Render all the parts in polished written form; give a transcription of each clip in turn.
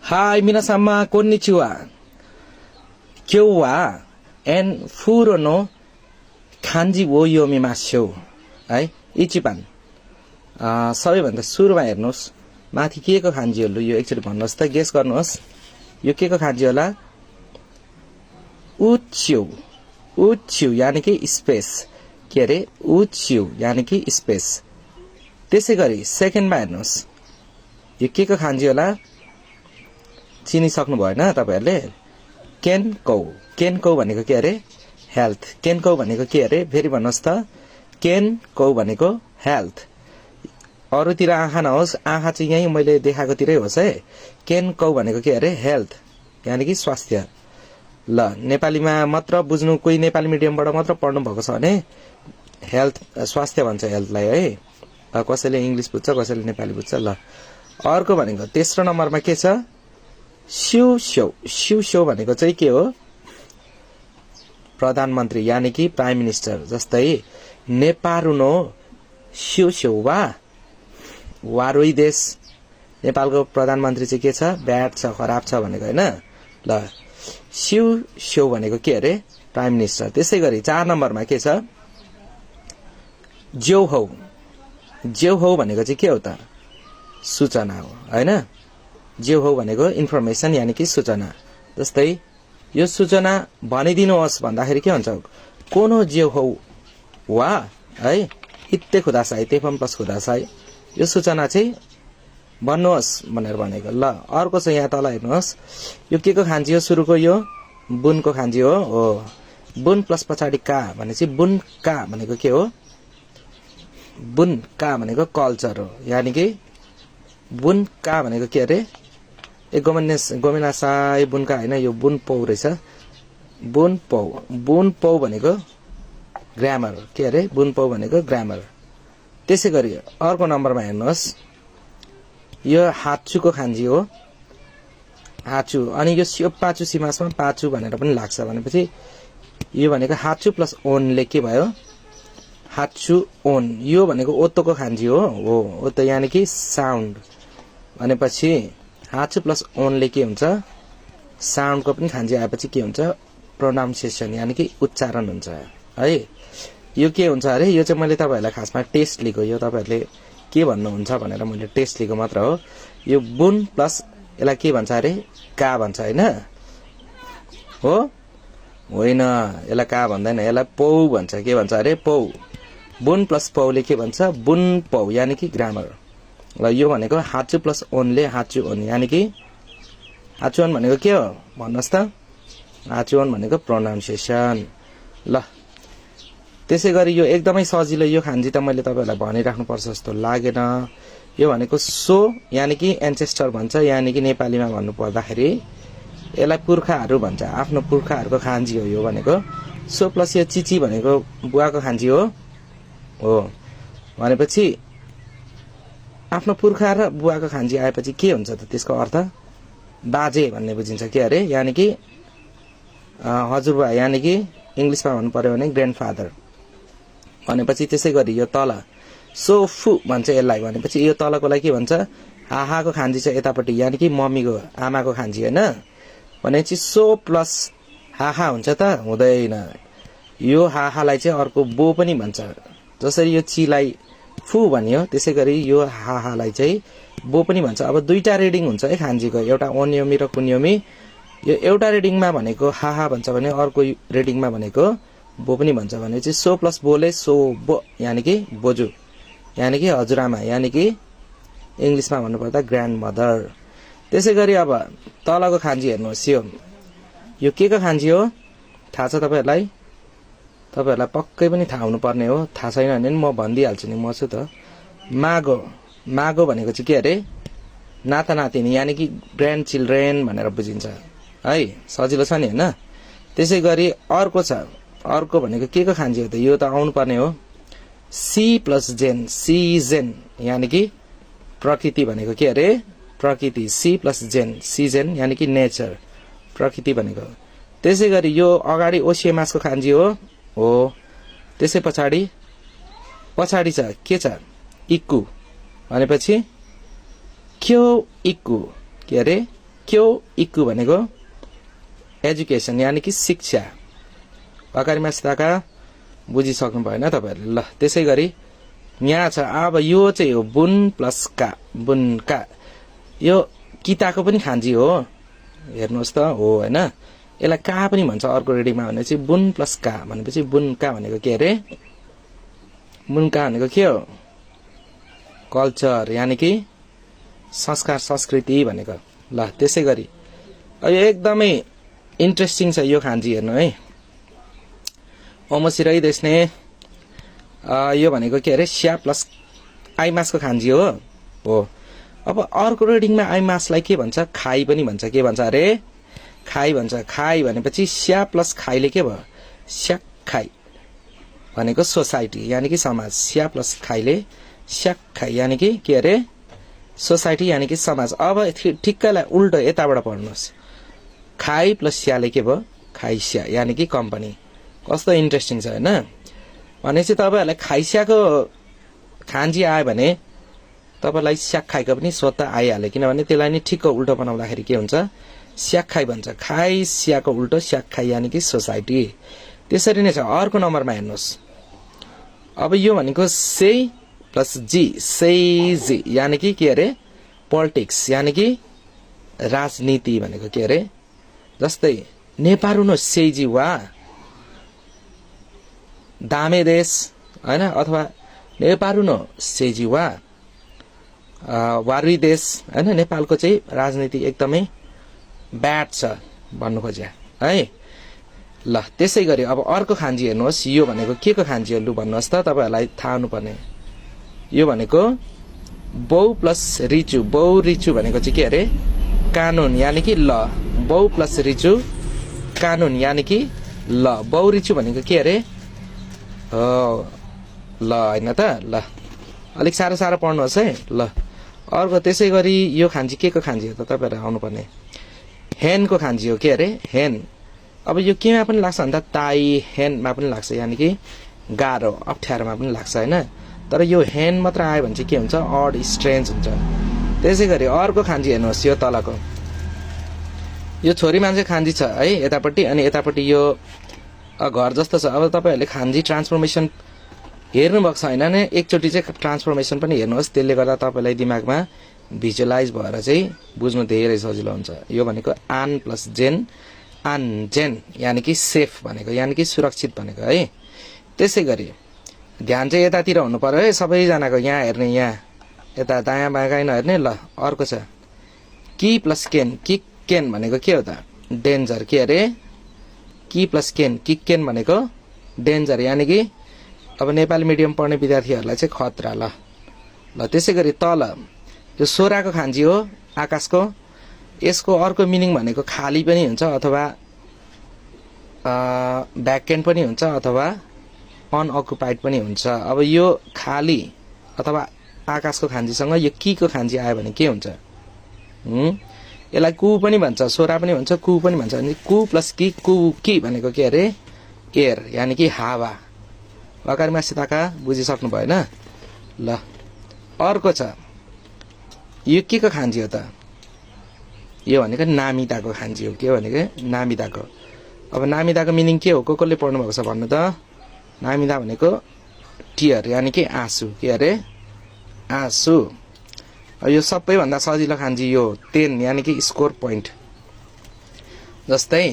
high मिनासामा कोन्निचिवा क्योवा an फुरो no खान्जी वो योमिमास्यो है इचिपान सबैभन्दा सुरुमा हेर्नुहोस् माथि के को खान्जी हो यो एकचोटि भन्नुहोस् त गेस गर्नुहोस् यो के को खान्जी होला उच्यु उच्यु यानी कि स्पेस के अरे उच्यु यानी कि स्पेस त्यसैगरी सेकेन्डमा हेर्नुहोस् यो के को खान्जी होला चिनिसक्नु भएन तपाईहरुले केनको भनेको के अरे हेल्थ केनको भनेको के अरे फेरि भन्नुहोस् त केनको भनेको हेल्थ अरूतिर आँखा नहोस् आँखा चाहिँ यही मैले देखाएकोतिरै होस् है केनको भनेको के अरे हेल्थ यानी कि स्वास्थ्य ल नेपालीमा मात्र बुझ्नु कोही नेपाली मिडियमबाट मात्र पढ्नु भएको छ भने हेल्थ स्वास्थ्य भन्छ हेल्थलाई है कसैले इंग्लिश बुझ्छ कसैले नेपाली बुझ्छ ल अर्को भनेको तेस्रो नम्बरमा के छ शिवशो भनेको चाहिँ के हो प्रधानमन्त्री यानी कि प्राइम मिनिस्टर जस्तै नेपारुनो शिवशो वारोइ देश नेपालको प्रधानमन्त्री चाहिँ के छ ब्याड छ खराब छ भनेको हैन ल शिवशो भनेको के अरे प्राइम मिनिस्टर त्यसैगरी 4 नम्बरमा के छ ज्यौहौ भनेको चाहिँ के हो त सूचना हो हैन ज्यौहौ भनेको इन्फर्मेसन यानी कि सूचना जस्तै यो सूचना भनिदिनुहोस् भन्दाखेरि के हुन्छ कोनो ज्यौहौ वा है इत्ते खुदासाई तेफम प्लस खुदासाई यो सूचना चाहिँ भन्नुहोस् भनेर भनेको ल अर्को चाहिँ यहाँ तल हेर्नुहोस् यो के को खान्जी हो सुरुको यो बुनको खान्जी हो बुन प्लस पछाडी का भनेपछि बुन का भनेको के हो बुन का भनेको कल्चर हो यानी कि बुन का भनेको के अरे ए गोमिना साई बुनका हैन यो बुन पौ रहेछ बुन पौ भनेको ग्रामर के अरे बुन पौ भनेको ग्रामर त्यसैगरी अर्को नम्बरमा हेर्नुहोस् यो हाचुको खान्जी हो हाचु अनि यो सियोपाचु सिमासमा पाचु भनेर पनि लाग्छ भनेपछि यो भनेको हाचु प्लस ओन ले के भयो हाचु ओन यो भनेको ओतोको खान्जी हो ओतो यानी कि साउन्ड भनेपछि हाचु प्लस ओनले के हुन्छ साउन्डको पनि खान्जी आएपछि के हुन्छ प्रोनाउन्सिएसन यानी कि उच्चारण हुन्छ है यो के हुन्छ अरे यो चाहिँ मैले तपाईहरुलाई खासमा टेस्ट लिएको यो तपाईहरुले के भन्नुहुन्छ भनेर मैले टेस्ट लिएको मात्र हो यो बुन प्लस यसलाई के भन्छ अरे का भन्छ हैन हो होइन यसलाई का भन्दैन यसलाई पौ भन्छ के भन्छ अरे पौ बुन प्लस पौले के भन्छ बुन पौ यानी कि ग्रामर ल यो भनेको हाचु प्लस ओनले हाचु ओन यानी कि हाचु ओन भनेको के हो भन्नुस् त हाचु ओन भनेको प्रोनाउन्सिएसन ल त्यसैगरी यो एकदमै सजिलो यो खान्जी त मैले तपाईहरुलाई भनिराख्नु पर्छ जस्तो लागेन यो भनेको सो यानी कि एन्सेस्टर भन्छ यानी कि नेपालीमा भन्नु पर्दाखेरि यसलाई पुर्खाहरु भन्छ आफ्नो पुर्खाहरुको खान्जी हो यो भनेको सो प्लस यो चिची भनेको बुवाको खान्जी हो भनेपछि आफ्नो पुर्खा र बुवाको खान्जी आएपछि के हुन्छ त त्यसको अर्थ बाजे भन्ने बुझिन्छ के अरे यानी कि हजुरबा यानी कि इंग्लिशमा भन्नु पर्यो भने ग्रान्डफादर भनेपछि त्यसैगरी यो तल सोफु भन्छ यसलाई भनेपछि यो तलकोलाई के भन्छ हाहाको खान्जी चाहिँ यतापट्टि यानी कि मम्मीको आमाको खान्जी हैन भनेपछि सो प्लस हाहा हुन्छ त हुँदैन यो हाहालाई चाहिँ अर्को बो पनि भन्छ जसरी यो चीलाई फु भनियो त्यसैगरी यो हाहालाई चाहिँ बो पनि भन्छ अब दुईटा रिडिङ हुन्छ है खान्जीको एउटा ओन्योमी र कुन्योमी यो एउटा रिडिङमा भनेको हाहा भन्छ भने अर्को रिडिङमा भनेको बो पनि भन्छ भने चाहिँ सो प्लस बोले सो बो यानी कि बोजू यानी कि हजुरआमा यानी कि इंग्लिशमा भन्नुपर्दा ग्रान्ड मदर त्यसैगरी अब तलको खान्जी हेर्नुहोस् यो के को खान्जी हो थाहा छ तपाईहरुलाई पक्कै पनि थाहा हुनु पर्ने हो थाहा छैन भने म भन्दिहाल्छु नि म छु त मागो भनेको चाहिँ के अरे नाता नातिनी यानी कि ग्रान्ड चिल्ड्रेन भनेर बुझिन्छ है सजिलो छ नि हैन त्यसैगरी अर्को छ अर्को भनेको के को खान्जी हो त यो त आउनु पर्ने हो सी प्लस जेन सीजन यानी कि प्रकृति भनेको के अरे प्रकृति सी प्लस जेन सीजन यानी कि नेचर प्रकृति भनेको त्यसैगरी यो अगाडि ओसिएमासको खान्जी हो त्यसै पछाडी छ के छ इक्कु भनेपछि क्यो इक्कु के अरे क्यो इक्कु भनेको एजुकेसन यानी कि शिक्षा अगाडिमा सिताका बुझिसक्नु भएन तपाईहरुले ल त्यसै गरी यहाँ छ अब यो चाहिँ हो बुन प्लस का बुनका यो किताको पनि खान्जी हो हेर्नुस् त हो हैन यसलाई का पनि भन्छ अर्को रेडिङमा भने चाहिँ बुन प्लस का भनेपछि बुनका भनेको के रे बुनका भनेको के हो कल्चर यानी कि संस्कार संस्कृति भनेको ल त्यसै गरी यो एकदमै इन्ट्रेस्टिङ छ यो खान्जी हेर्नु है ओमसिरै देशने यो भनेको के अरे स्या प्लस आइमासको खान्जी हो अब अर्को रेडिङमा आइमासलाई के भन्छ खाई पनि भन्छ के भन्छ अरे खाई भन्छ खाई भनेपछि स्या प्लस खाईले के भयो स्याक खाई भनेको सोसाइटी यानी कि समाज स्या प्लस खाईले स्याक खाई यानी कि के अरे सोसाइटी यानी कि समाज अब ठिक्कलाई उल्टो यताबाट पढ्नुस् खाई प्लस स्याले के भयो खाइस्या यानी कि कम्पनी कस्तो इन्ट्रेस्टिङ छ हैन भनेपछि तपाईहरुलाई खाइस्याको खान्जी आयो भने तपाईलाई स्याक खाइको पनि स्वतः आइहाल्यो किनभने त्यसलाई नि ठिक्क उल्टो बनाउँदाखेरि के हुन्छ स्याक खाइ भन्छ खाइ स्याको उल्टो स्याक खाइ यानी कि सोसाइटी त्यसरी नै छ अर्को नम्बरमा हेर्नुस् अब यो भनेको से प्लस जी सेजी यानी कि के अरे पोलिटिक्स यानी कि राजनीति भनेको के अरे जस्तै नेपारुनो सेजी वा दामे देश हैन अथवा नेपारुनो सेजी वा वारुई देश हैन नेपालको चाहिँ राजनीति एकदमै ब्याड छ भन्नु खोज्या है ल त्यसै गरी अब अर्को खान्जी हेर्नुहोस् यो भनेको के को खान्जी हो लु भन्नुहोस् त तपाईहरुलाई थाहा हुनुपर्ने यो भनेको बौ प्लस रिचु बौ रिचु भनेको चाहिँ के अरे कानुन यानी कि ल बौ प्लस रिचु कानुन यानी कि ल बौ रिचु भनेको के अरे ल हैन त ल अलिक सारो सारो पढ्नुहोस् है ल अर्को त्यसै गरी यो खान्जी के को खान्जी हो त तपाईहरु आउनु पर्ने हेन को खान्जी हो के अरे हेन अब यो केमा पनि लाग्छ भन्दा ताई हेनमा पनि लाग्छ यानी कि गाह्रो अप्ठ्यारोमा पनि लाग्छ हैन तर यो हेन मात्र आयो भने चाहिँ के हुन्छ अड स्ट्रेन्ज हुन्छ त्यसै गरी अर्को खान्जी हेर्नुहोस् यो तलको यो छोरी मान्छे खान्जी छ है यतापट्टि अनि यतापट्टि यो घर जस्तो छ अब तपाईहरुले खान्जी ट्रान्सफर्मेसन हेर्नु भएको छैन भने एकचोटी चाहिँ ट्रान्सफर्मेसन पनि हेर्नुहोस् त्यसले गर्दा तपाईलाई दिमागमा भिजुअलाइज भएर चाहिँ बुझ्नु धेरै सजिलो हुन्छ यो भनेको आन प्लस जेन आन जेन यानी कि सेफ भनेको यानी कि सुरक्षित भनेको है त्यसै गरी ध्यान चाहिँ यतातिर हुनु पर्यो है सबैजनाको यहाँ हेर्ने यहाँ यता दायाँ बायाँ नहेर्ने ल अर्को छ की प्लस केन किक केन भनेको के हो त डेन्जर के अरे की प्लस केन किक केन भनेको डेन्जर यानी कि अब नेपाली मिडियम पढ्ने विद्यार्थीहरूलाई चाहिँ खतरा ल ल त्यसै गरी तल यो सोराको खान्जी हो आकाशको यसको अर्को मिनिङ भनेको खाली पनि हुन्छ अथवा भ्याकेन्ट पनि हुन्छ अथवा अनअकुपाइड पनि हुन्छ अब यो खाली अथवा आकाशको खान्जीसँग यो की को खान्जी आयो भने के हुन्छ यसलाई कु पनि भन्छ सोरा पनि भन्छ कु पनि भन्छ अनि कु प्लस की कु की भनेको के अरे एयर यानी कि हावा अगाडिमा सिताका बुझिसक्नु भएन ल अर्को छ यो के को खान्जी हो त यो भनेको नामिदाको खान्जी हो के भनेको नामिदाको अब नामिदाको मिनिङ के हो कसले पढ्नु भएको छ भन्नु त नामिदा भनेको टियर यानी कि आँसु के अरे आँसु यो सबैभन्दा सजिलो खान्जी यो 10 यानी कि स्कोर पोइन्ट जस्तै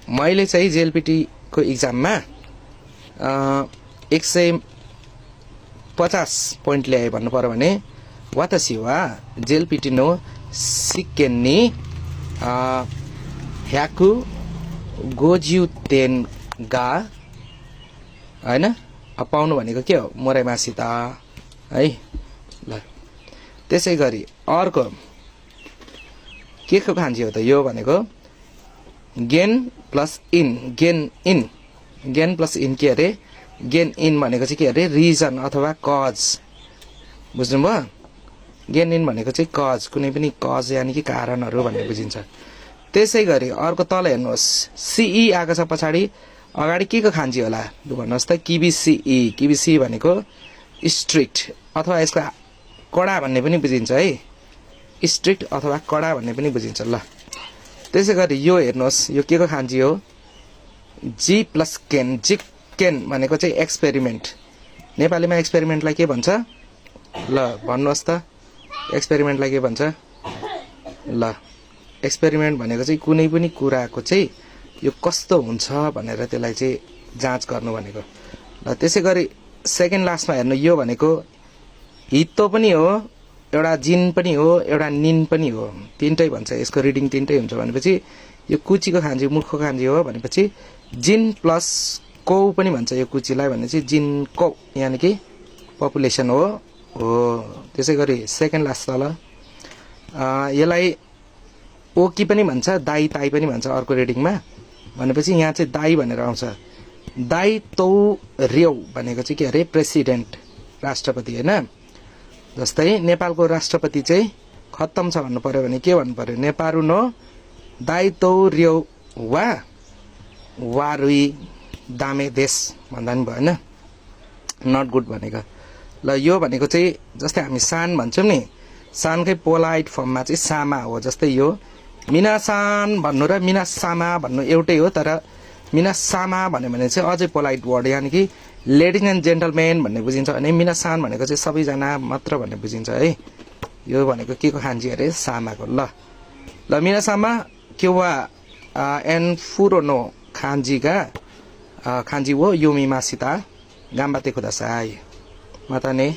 मैले चाहिँ जेएलपीटी को एक्जाममा 150 पोइन्ट ल्याए भन्नु पर्यो भने वातासी वा जेएलपीटी नो सिक्केन्नी ह्याकु गोजिउ तेन गा हैन पाउनु भनेको के हो मोरेमासिता है ल त्यसै गरी अर्को के को खान्जी हो त यो भनेको gain plus in gain plus in के अरे गेन इन भनेको चाहिँ के अरे रिजन अथवा कज बुझ्नुभयो गेन इन भनेको चाहिँ कज कुनै पनि कज यानी कि कारणहरु भन्ने बुझिन्छ त्यसै गरी अर्को तल हेर्नुहोस् सीई आएको छ पछाडी अगाडि के को खान्जी होला लु भन्नुहोस् त किबिसी भनेको स्ट्रिक्ट अथवा यसको कडा भन्ने पनि बुझिन्छ है स्ट्रिक्ट अथवा कडा भन्ने पनि बुझिन्छ ल त्यसै गरी यो हेर्नुहोस् यो के को खान्जी हो जी प्लस केन जी केन भनेको चाहिँ एक्सपेरिमेन्ट नेपालीमा एक्सपेरिमेन्टलाई के भन्छ ल भन्नुहोस् त एक्सपेरिमेन्टलाई के भन्छ ल एक्सपेरिमेन्ट भनेको चाहिँ कुनै पनि कुराको चाहिँ यो कस्तो हुन्छ भनेर त्यसलाई चाहिँ जाँच गर्नु भनेको ल त्यसै गरी सेकेन्ड लास्टमा हेर्नु यो भनेको हित्तो पनि हो एउटा जिन पनि हो एउटा निन पनि हो तीनटै भन्छ यसको रिडिङ तीनटै हुन्छ भनेपछि यो कुचीको खान्जी मूर्खको खान्जी हो भनेपछि जिन प्लस कौ पनि भन्छ यो कुचीलाई भनेपछि जिन कौ यानि कि पपुलेसन हो त्यसै गरी सेकेन्ड लास्ट तल यसलाई ओकी पनि भन्छ दाई ताई पनि भन्छ अर्को रिडिङमा भनेपछि यहाँ चाहिँ दाई भनेर आउँछ दाई तौ रेउ भनेको चाहिँ के अरे प्रेसिडेन्ट राष्ट्रपति हैन जस्तै नेपालको राष्ट्रपति चाहिँ खत्तम छ भन्नु पर्यो भने के भन्नु पर्यो नेपारु नो दाई तौ रेउ वा वारुई दामे देश भन्दा नि भएन नट गुड भनेको ल यो भनेको चाहिँ जस्तै हामी सान भन्छौँ नि सानकै पोलाइट फर्ममा चाहिँ सामा हो जस्तै यो मिनासान भन्नु र मिनासामा भन्नु एउटै हो तर मिनासामा भन्यो भने चाहिँ अझै पोलाइट वर्ड यानि कि लेडिज एन्ड जेन्टलमेन भन्ने बुझिन्छ भने मिनासान भनेको चाहिँ सबैजना मात्र भन्ने बुझिन्छ है यो भनेको के को खान्जी अरे सामाको ल मिनासामा क्युवा एन फुरोनो खान्जीका खान्जी वो योमी मासिता गाम्बाते खुदासाई माताने